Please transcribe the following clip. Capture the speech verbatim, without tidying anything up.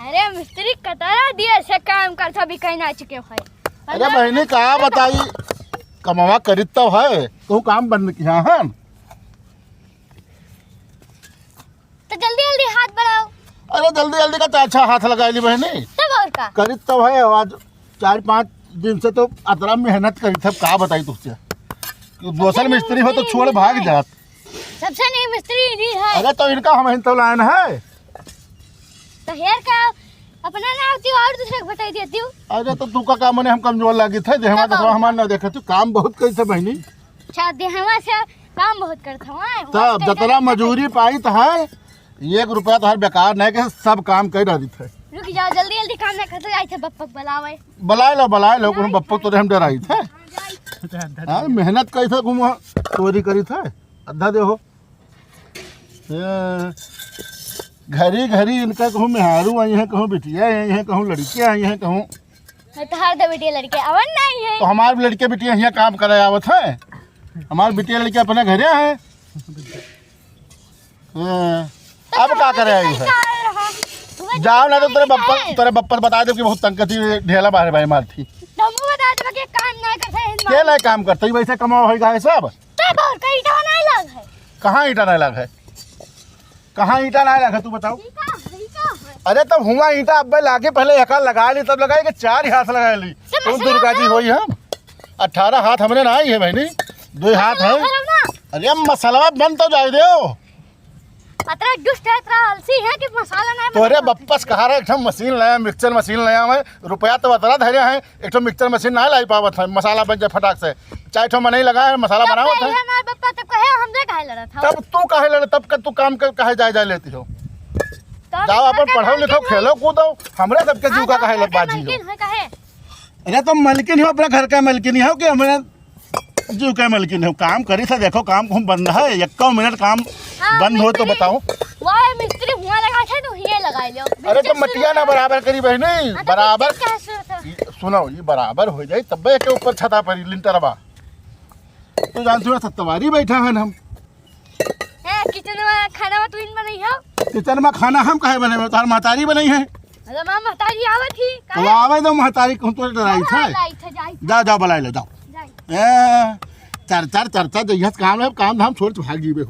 अरे मिस्त्री कतरा दिए से काम करत हई, कहीं ना चुके भाई। अरे बहिनी, का बताई, कमवा करित तो है, कहूँ काम बंद किहा है। तो जल्दी जल्दी हाथ बढ़ाओ। अरे जल्दी जल्दी का तो अच्छा हाथ लगाइली बहिनी। तब और का? करित तो है, आज चार पाँच दिन से तो अतरा मेहनत करित है, का बताई तुझसे। दोसर मिस्त्री हो तो छोड़ भाग जात। सबसे नहीं मिस्त्री नहीं है। अरे तो इनका हम ही तो लाइन है। तो हेर का अपना ना होती और दूसरे को बताई देती हूँ। अरे तो तू का काम, मने हम कमजोर लागित है, देहवा तब दसवा और हमार ना देखे, तू काम बहुत करित है बहिनी। अच्छा, देहवा से काम बहुत करत हूँ, हाँ, तब जतरा मजूरी पाइत है, एक रुपया तोहार बेकार नहीं के सब काम कर डालित है। रुक जाओ, जल्दी जल्दी काम नहीं करते, जाइत है बप्पक बुलावे। बुलाए लो, बुलाए लो, कोनो बप्पक तो हम डराइत है। हाँ, मेहनत करित है, घूम चोरी करित है, अद्धा दे हो। ए, घरी घरी इनका कहूँ मेहारू आई है, कहूँ बिटिया आई है, कहूँ लड़के आई है, कहूँ। मैं तो हर दो बिटिया लड़के अवन नहीं है। तो हमार लड़के बिटिया यहाँ काम करे आवत है, हमार बिटिया लड़के अपने घरे हैं। ए, अब का करे आई है? जाओ ना तो तेरे बप्पा, तेरे बप्पा बता दे कि बहुत तंग करती है, ढेला बाहर भाई मारती। तुम बता दो कि काम नहीं करते हैं। के नहीं काम करते, वैसे कमाओ होई गए सब। तब और का ईंटा नहीं लग है। कहाँ ईंटा नहीं लग है? कहाँ ईंटा नहीं लग है, तू बताओ। ई का है, ई का है? अरे तब हुआ ईंटा अब्बे लागे, पहले एक हाथ लगा ली, तब लगाई कि चार हाथ लगा ली। तो तुम मसला दुर्गा जी है। होई हम। अठारह हाथ हमरे ना आई है बहिनी, दो हाथ मसला है। है ना? अरे अब मसलवा बन तो जाए दो। अतरा दुष्ट है, अतरा आलसी है कि मसाला नहीं तोरे बना पाते। बप्पस कहा रहे, एक ठो मशीन लाया, मिक्सचर मशीन लाया है, रुपया तो अतरा धरे हैं, एक ठो मिक्सचर मशीन ना लाई पावत है, मसाला बन जाए फटाक से। चार ठो मनई लगा है, मसाला तब बनावत है। ये हमारे पापा तो कहे, हमसे काहे लड़त हो? तब तू काहे लड़े, तब का तू काम कर, काहे जाए जाए लेती हो? तब जाओ, इधर अपन का पढ़ो लिखो, मालकिन हो? खेलो कूदो, हमरे सबके जीव का हाँ, काहे तो लग बाजी हो? मालकिन हो, काहे? अरे तो मलकिन हो, अपने घर का मलकिन हो कि हमरे जीव का मलकिन हो? काम करी से देखो, काम खूब बंद है, एक्को मिनट काम हाँ, बंद हो तो मिस्त्री, बताओ। वाह, मिस्त्री हुआ लगा है, तो ये लगा लो। अरे तो मिस्त्री मटिया ना सुन बराबर करी बहिनी, हाँ, तो बराबर। मिस्त्री क्या सुन, सुन? ये सुनो, ये बराबर हो जाए तब्बे के ऊपर छता पर लिंटर बा। तू जानती हो, सत्तवारी बैठा है हम। हैं, किचन में खाना में तू ही बनई हो? किचन में खाना हम काहे बने, तार महतारी बनई है। अरे माँ, महतारी आवत ही, तो काहे? आवे दो महतारी, कहूँ तो डराई हाँ, थे। लाई थे, जाई थे। जाओ, जाओ, बुलाई लो, जाओ। जाई। ए, चर, चर, चर, चर, जइहस काम है, काम धाम छोड़ के भाग जीबे हो।